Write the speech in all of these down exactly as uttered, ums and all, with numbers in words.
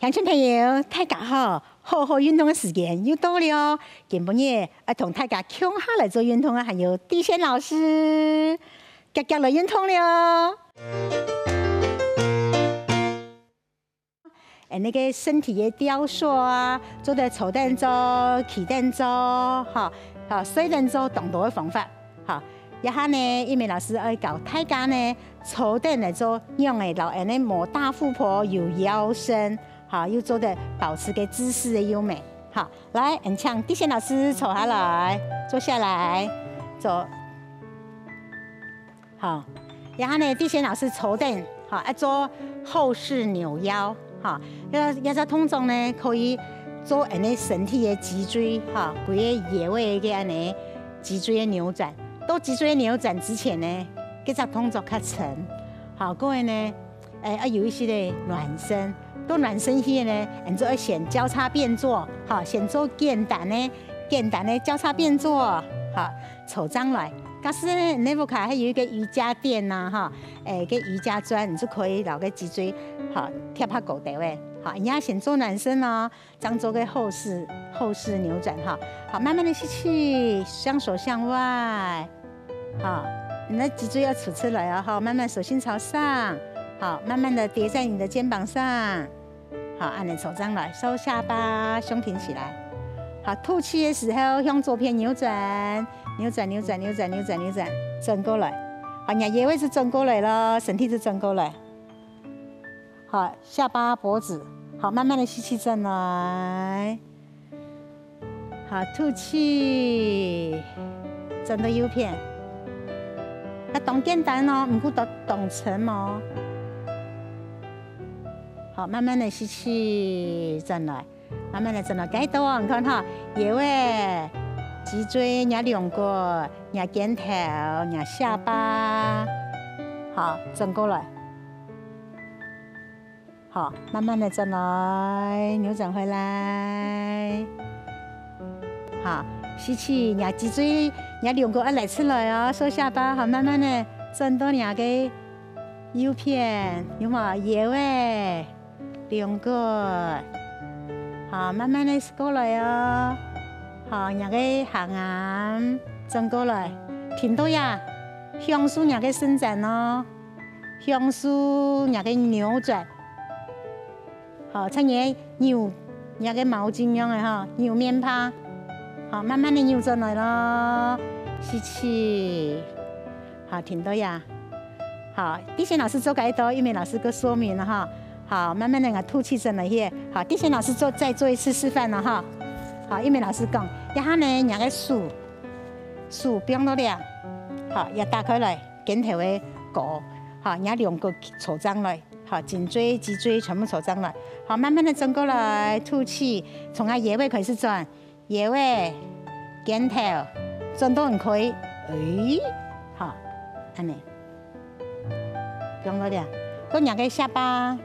鄉親朋友，大家好！好好運動个時間又到了哦！今晡日愛同大家共下來做運動个還有地線老師，遽遽來運動了哦！恁呢个身體个雕塑啊，做得坐等做、企等做，吼，吼，睡等做，當多个方法，吼。這下呢，玉美老師愛教大家呢，坐等來做仰仔摎恁呢無打虎膘有腰身，吼，又做得保持个姿勢个優美。好，來，恁請地線老師坐下來，坐下來，坐。好，這下呢，地線老師坐等，好，愛做後式扭腰，好，這這隻動作呢，可以做恁呢身體个脊椎，哈，歸腰仔个恁呢脊椎个扭轉。到脊椎个扭轉之前呢，這隻動作較沉，好，各位呢， 欸，愛有一息个暖身。到暖身去呢，你就愛先交叉變坐，吼，先做簡單个、簡單个交叉變坐，吼，坐正來。假使呢，你屋下還有一個瑜伽墊吶，吼，欸，个瑜伽磚，你就可以摎个脊椎，吼，貼下高兜仔，吼，你愛先做暖身哦。 正做个後式後式扭轉哈。好，慢慢的吸氣，雙手向外，好，你的脊椎要凸出來哦，好，慢慢手心朝上，好，慢慢的疊在你的肩膀上，好，恁呢坐上來，收下巴，胸挺起來。好，吐氣的時候向左片扭轉，扭轉，扭轉，扭轉，扭轉，扭轉，轉過來。好，你的腰仔就轉過來了，身體就轉過來。 好，下巴、脖子，好，慢慢的吸氣轉來，好，吐氣，轉到右片。啊，當簡單哦，毋過當當深哦。好，慢慢的吸氣轉來。 慢慢的轉來，該到哦，你看哈，腰仔、脊椎、若龍骨、若肩頭、若下巴，好，轉過來。好，慢慢的轉來，扭轉回來。好，吸氣，若脊椎、若龍骨愛拉出來哦，收下巴，好，慢慢的轉到若个右片，有無？腰仔、 龍骨，好，慢慢的過來哦。好，若个下頷轉過來，停到這，享受若个伸展哦，享受若个扭轉。好，像你扭若个毛巾樣仔吼，扭面帕。好，慢慢的扭轉來咯，吸氣。好，停到這。 好，地線老師做个到，玉美老師个說明了哈。好，慢慢的啊，吐氣轉來去。好，地線老師做再做一次示範了哈。好，玉美老師講，這下呢，若个手，手放到這，好，也打開來，肩頭个高，好，若龍骨坐正來，好，頸椎、脊椎全部坐正來。好，慢慢的轉過來，吐氣，從啊腰仔開始轉， 腰仔、肩頭，轉到你可以，欸，好，恁呢，放到這，到若个下巴，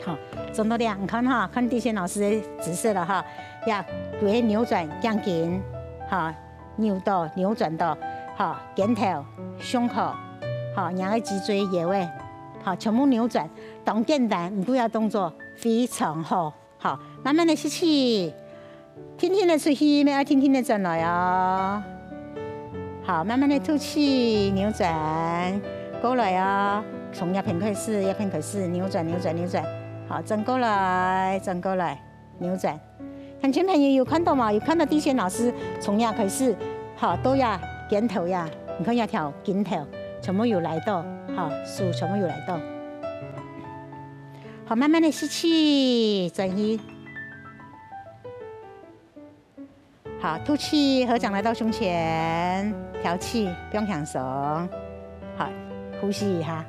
好，轉到這，你看哈，看地線老師个姿勢了哈，也就係扭轉頸根，好，扭到扭轉到，好，肩頭、胸口，好，若个脊椎、腰仔，好，全部扭轉，當簡單，毋過這動作非常好。 好，慢慢的吸氣，定定的出氣，乜愛定定的轉來哦。好，慢慢的吐氣，扭轉，過來哦。從這片開始，這片開始，扭轉，扭轉，扭轉。好，轉過來，轉過來，扭轉。鄉親朋友有看到無？有看到地線老師從這開始，好，到這肩頭這，你看這條筋頭，全部有拉到，好，手全部有拉到。 好，慢慢的吸氣，轉去。好，吐氣，合掌來到胸前，調氣，放輕鬆。好，呼吸一下。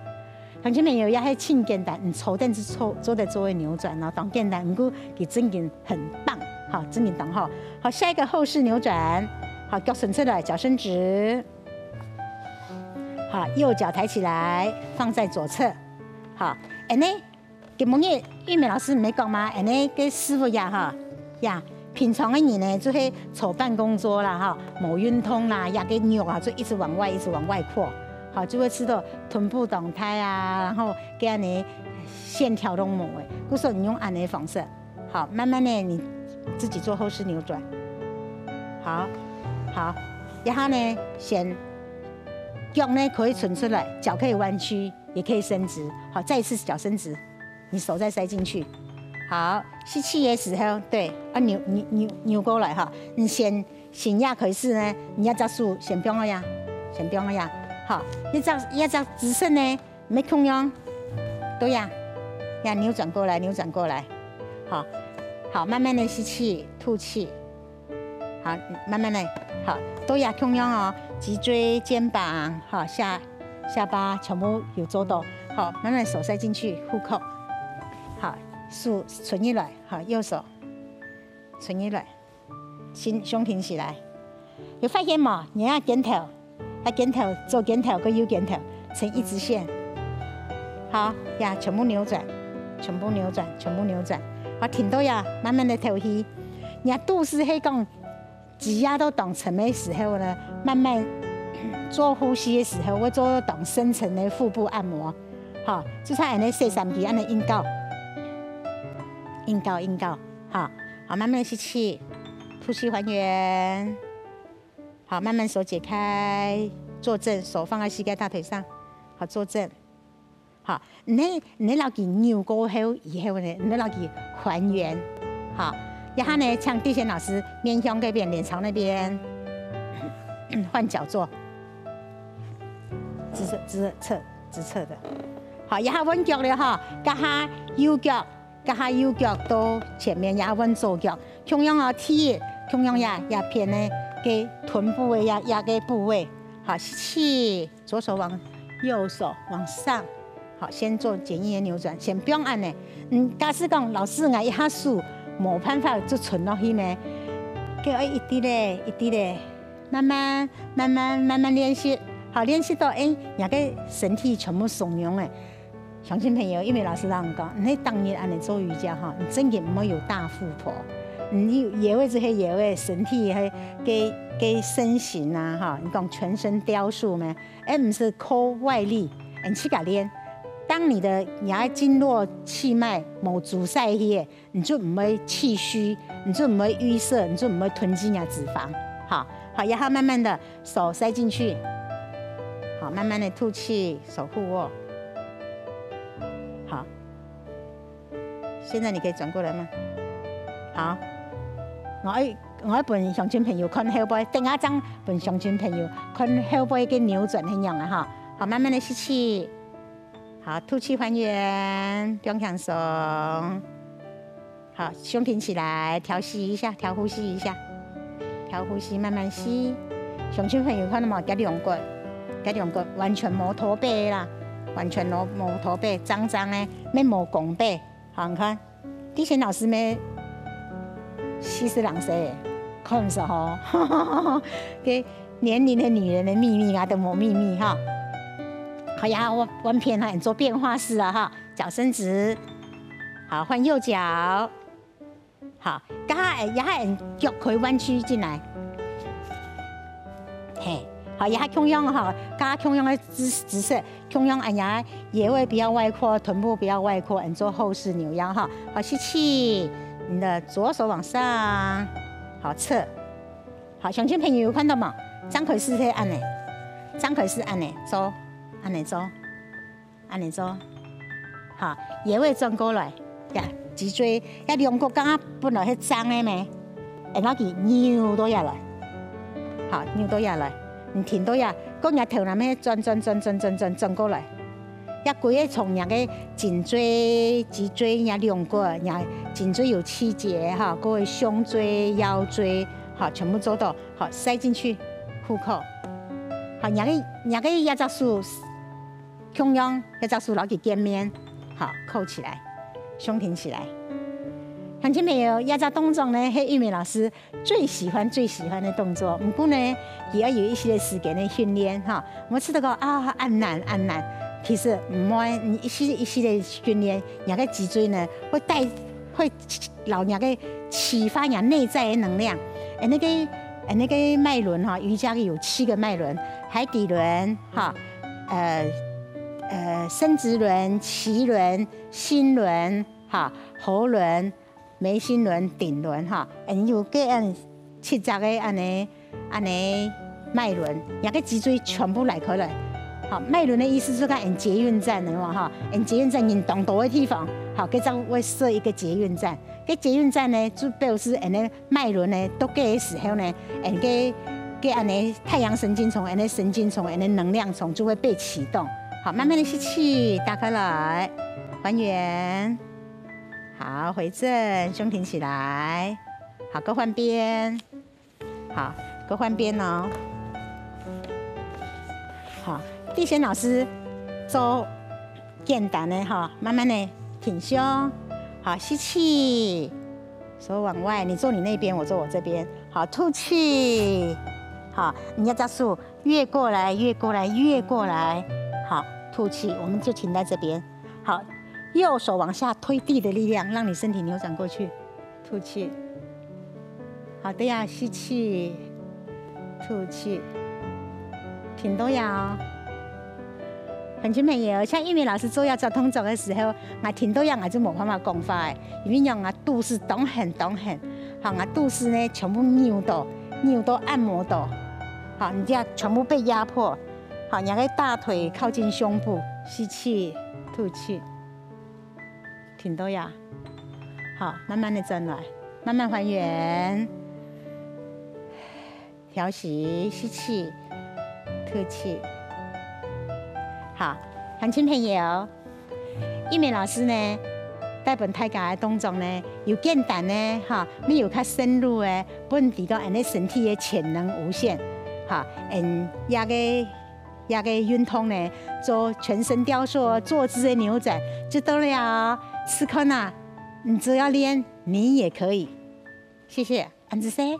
鄉親朋友，這係盡簡單，你坐等就做，做得做个扭轉哦，當簡單，毋過佢真經很棒，好，真經當好。好，下一個後式扭轉，好，腳伸出來，腳伸直。好，右腳抬起來，放在左側。好，恁呢， 今晡日玉美老師毋係講嘛，恁呢个師傅呀哈，呀，平常个人呢，就係坐辦公桌啦哈，無運動啦，呀个肉啊，就一直往外，一直往外擴，好，就會吃到臀部當大啊，然後該恁呢線條都無欸，故所你用恁樣的方式，好，慢慢的你自己做後式扭轉，好，好，然後呢，先腳呢可以伸出來，腳可以彎曲，也可以伸直，好，再一次腳伸直，你手再塞進去，好，吸氣的時候，對，啊扭扭扭扭過來哈，你先先壓開始呢，你這隻手先放下呀，先放下呀，好，這隻這隻姿勢呢。 毋係共樣，對呀，呀，扭轉過來，扭轉過來，好，好，慢慢的吸氣，吐氣，好，慢慢的，好，對呀，共樣哦，脊椎、肩膀，好，下下巴全部有做到，好，慢慢手塞進去，虎口，好，手伸入來，好，右手伸入來。 胸胸挺起來。有發現無？你个肩頭，啊肩頭，左肩頭跟右肩頭成一直線。好，呀，全部扭轉，全部扭轉，全部扭轉。好，挺到呀，慢慢的透氣。你个肚屎係講，擠壓到當深的時候呢，慢慢做呼吸的時候，會做到當深層的腹部按摩。好，就像恁樣洗衫機恁樣硬搞，硬搞硬搞。 好，好，慢慢吸氣，吐氣還原。好，慢慢手解開，坐正，手放在膝蓋大腿上。好，坐正。好，你你摎佢扭過後以後呢，你摎佢還原。好，然後呢，像地仙老師面向這邊，臉朝那邊，換腳坐，直直直側直側的。好，然後換腳了哈，這下右腳 這下右腳到前面，也換左腳，共樣哦，第一，共樣呀，這片呢，該臀部个呀，這个部位，好，吸氣，左手往右手往上，好，先做簡易个扭轉，先放恁樣。嗯，假使講老師𠊎一下手無辦法就伸落去呢，該愛一滴咧，一滴咧，慢慢慢慢慢慢練習，好，練習到哎，你个身體全部鬆軟欸。 鄉親朋友，因為老師摎你講，你係當日恁樣做瑜伽哈，你真个毋會有大腹婆。你有也會這些也會身體還該該身形啊哈，你講全身雕塑咩？哎，毋係靠外力，你自家練。當你的你个經絡氣脈無阻塞去，你就毋會氣虛，你就毋會淤塞，你就毋會囤積你个脂肪。好，好，然後慢慢的 手塞進去，好，慢慢的吐氣，手互握。好，現在你可以轉過來嗎？好，𠊎愛𠊎愛分鄉親朋友看後背，等下正分鄉親朋友看後背个扭轉係仰啊哈。好，慢慢的吸氣，好，吐氣還原，放輕鬆。 好，胸挺起來，調息一下，調呼吸一下，調呼吸，慢慢吸。鄉親朋友看到無？這龍骨，這龍骨完全無駝背啦，完全無無駝背，正正个，乜無弓背。好，你看，地仙老師乜四十零歲，看毋出吼，該年齡係女人个秘密啊，都無秘密哈。好呀，換換片哈，你做變化式啊哈。 腳伸直，好，換右腳，好，這下這下腳可以彎曲進來，嘿，好，這下共樣哈，這下共樣个姿姿勢，共樣恁樣，腰圍不要外擴，臀部不要外擴，你做後式扭腰哈，好，吸氣，你的左手往上，好，側，好，鄉親朋友有看到無？張開始係恁樣，張開始恁樣做，恁樣做。 恁樣做，好，腰仔轉過來，呀，脊椎，這龍骨剛剛本來係正个咩，然後佢扭到這來，好，扭到這來，你挺到這，過你頭那面轉轉轉轉轉轉轉過來，這歸个從你个頸椎、脊椎、你龍骨，你頸椎有氣節哈，各位胸椎、腰椎，好，全部做到，好，塞進去，虎口，好，你个你个這隻手 共樣，這隻手摎佢見面，好，扣起來，胸挺起來。鄉親朋友，這隻動作呢，係玉美老師最喜歡、最喜歡个動作。毋過呢，佢愛有一息个時間个訓練哈。毋好試著講啊，恁難、恁難。其實毋會，你一息一息个訓練，若个脊椎呢，會帶、會 摎若个啟發若內在个能量。恁樣个恁樣个脈輪哈，瑜伽个有七个脈輪，海底輪哈，呃，呃，生殖轮、臍轮、心轮、哈、喉轮、眉心轮、顶轮哈，恁有个恁七隻个恁呢恁呢脉轮，這个脊椎全部拉開來。好，脉轮的意思就係恁捷運站的嘛哈，恁捷運站人當多的地方，好，佢就會設一個捷運站。該捷運站呢，就表示恁呢 脈輪呢，到該个時候呢，恁个个恁呢太陽神經叢、恁呢神經叢、恁呢能量叢就會被啟動。好，慢慢的吸氣，打開來，還原。好，回正，胸挺起來。好，各換邊。好，各換邊哦。好，地仙老師做簡單的哈，慢慢的挺胸。好，吸氣。 手往外，你坐你那邊，我坐我這邊。好，吐氣。好，你這隻手越過來，越過來，越過來。好，吐氣，我們就停在這邊。好，右手往下推地的力量，讓你身體扭轉過去，吐氣。好，等一下吸氣，吐氣，停到這哦。 鄉親朋友，像玉美老師做這隻動作个時候，𠊎停到這𠊎就無辦法講話了，因為仰𠊎肚屎當絚當絚，好，𠊎肚屎呢全部扭到，扭到按摩到，好，你這樣全部被壓迫，好，你个大腿靠近胸部，吸氣，吐氣，停到這，好，慢慢的轉來，慢慢還原。 調息，吸氣，吐氣。好，鄉親朋友，玉美老師呢，帶分大家个動作呢，有簡單个哈，乜有較深入个，分你知道恁呢身體个潛能無限。哈，嗯，這个這个運動呢，做全身雕塑、坐姿个扭轉，就對了哦。試看啊，你只要練，你也可以。謝謝。 恁仔細。